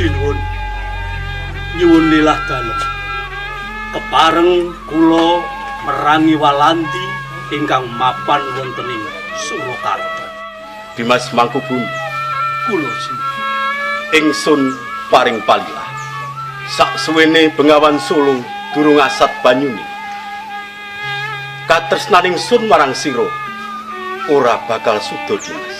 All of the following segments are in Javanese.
Sinuwun, nyuwun lilah dalem. Kepareng kula merangi Walandi ingkang mapan wonten ing Surakarta. Dimas Mangkubumi, kula sinuwun. Ingsun paring palilah. Saksuwene Bengawan Solo durung asat banyune. Katresnan ingsun marang sira ora bakal suda, Dimas.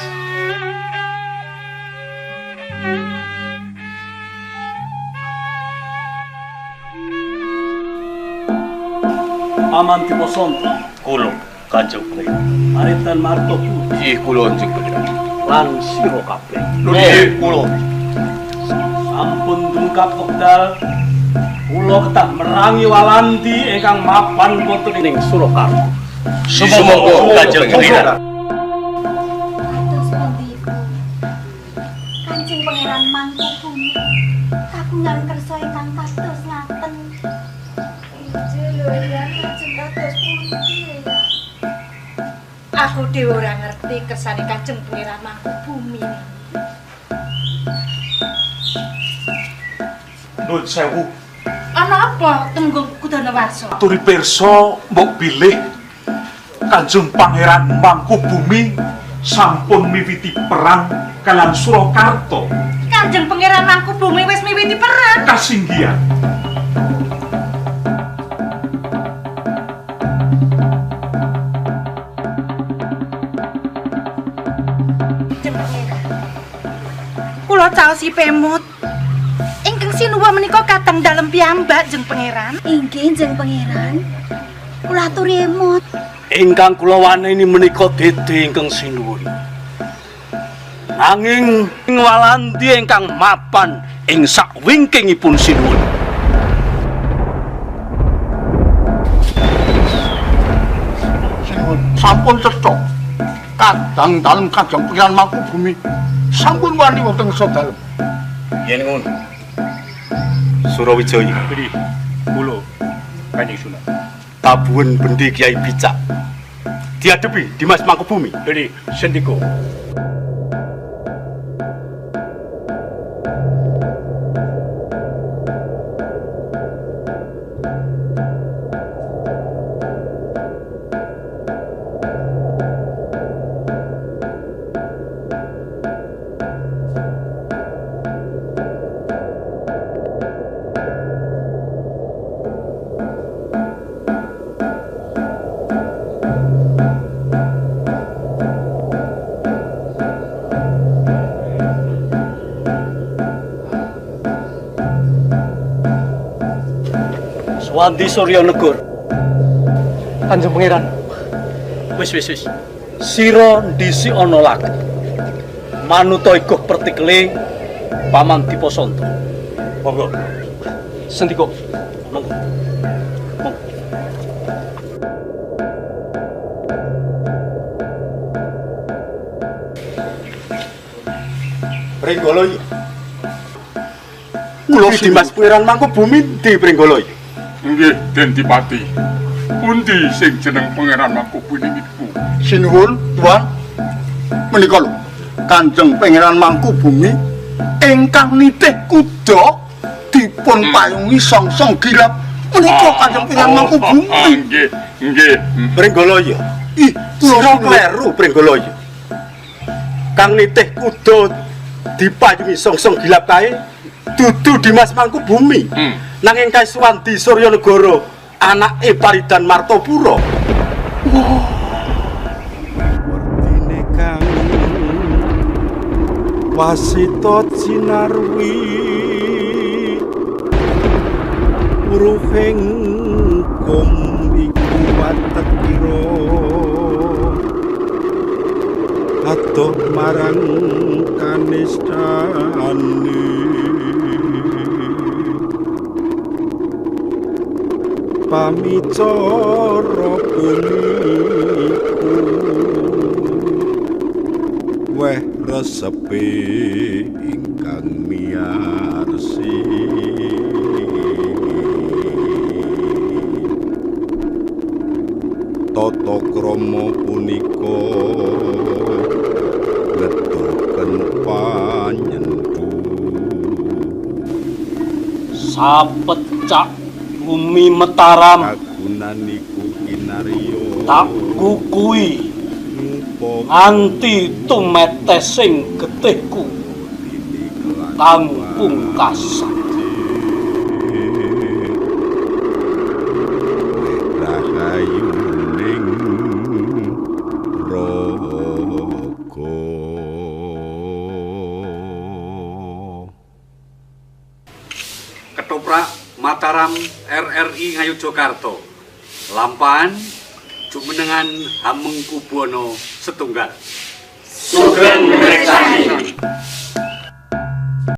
Paman Diposonto, kula Kanjeng Pangeran. Paritan Martopuro. Nggih, kula Kanjeng Pangeran. Lan sira kabeh. Nggih, kula. Sampun dungkap wekdal kula kedah merangi Walandi ingkang mapan wonten ing Surakarta. Sumangga Kanjeng Pangeran. Kados pundi iku? Kanjeng Pangeran Mangkubumi kagungan kersa ingkang kados ngaten. Injih lho ya, lajeng kados pundi ya? Aku dhewe ora ngerti kersane Kanjeng Pangeran Mangkubumi. Nun sewu. Ana apa Tumenggung Kudanawarsa? Aturi pirsa mbok bilih Kanjeng Pangeran Mangkubumi sampun miwiti perang kaliyan Surakarta. Kanjeng Pangeran Mangkubumi wis miwiti perang. Kasinggihan. Kanjeng Pangeran. Kula caosi pemut. Ingkang sinuwun menika kadang dalem piyambak, Jeng Pangeran. Inggih, Jeng Pangeran. Kula aturi emut. Ingkang kula waneni menika dede ingkang sinuwun. Nanging Walandi ingkang mapan ing sakwingkingipun sinuwun. Sinuwun, sampun cetha. Kadang dalem Kanjeng Pangeran Mangkubumi sampun wani wonten ngersa dalem. Yen ngono. Surawijaya, Pilih kula Kanjeng Sunan. Tabuhan bendi Kiai Bicak. Diadepi Dimas Mangkubumi. Pilih sendika. Suwandi Suryanegara. Kanjeng Pangeran. Wis wis wis. Sira ndisi ana laku. Manuta iguh pertikele Paman Diposonto. Monggo. Sendika. Monggo. Monggo. Pringgoloyo. Kula Dimas Pangeran Mangkubumi ndi Pringgoloyo? Nggih, Den Dipati. Pundi sing jeneng Pangeran Mangkubumi niku? Sinuwun, Tuan. Menika lho, Kanjeng Pangeran Mangkubumi ingkang nitih kuda dipun payungi songsong gilap. Menika Kanjeng Pangeran Mangkubumi. Nggih, nggih. Pringgoloyo. Ih, sira kleru Pringgoloyo. Kang nitih kuda dipayungi songsong gilap kae dudu Dimas Mangkubumi. Nanging kae Suwandi Suryanegara anake Paridan Martopura. Werdine kang wasita cinarwi uruhing kum iku watekira adoh marang kanistane. Pamicara puniku weh resepe ingkang miyarsi. Tata krama punika ngeduken panyendu. Sapecak bumi Mataram Kagunaniku kinarya tak kukui nganti tumetesing getihku kang pungkasan. Rahayuning raga. Ketoprak Mataram RRI Ngayogyakarta. Lampahan jumenengan Hamengkubuwana setunggal. Sugeng Mreksani.